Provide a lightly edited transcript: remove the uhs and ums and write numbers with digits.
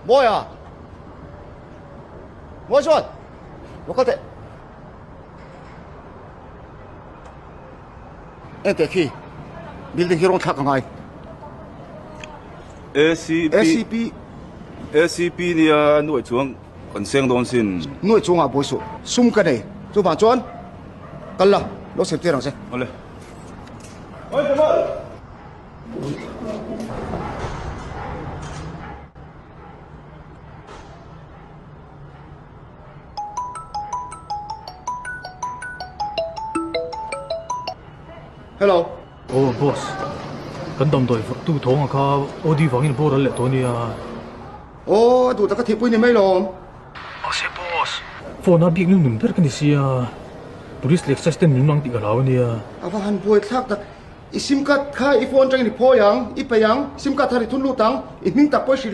Mawia! Mawi chuan! Lo kal teh! Enteh khi building hi rawn thlak a ngai. ACP ACP ACP nia nuaih chuang kan seng dawn sin. Nuaih chungah buai suh. Sum ka nei. Chuvang chuan kal la, lo sem tir ang che. Awle. Oi Jamal! Hello. Aw boss, kan damdawi tu thawng a kha OD vangin a boral leh tawh ania. Aw, a duh tak a thihpui ni mai lawm. Mahse boss, phone a bik nun nun ber ka ni sia, police leh excise ten min mang tih ka hlau ania. A va han buai thlak tak, i sim card kha i phone atangin i phawi ang, i peih ang, sim card thar i thun lut ang, i hming tak pawh i hrilh lo.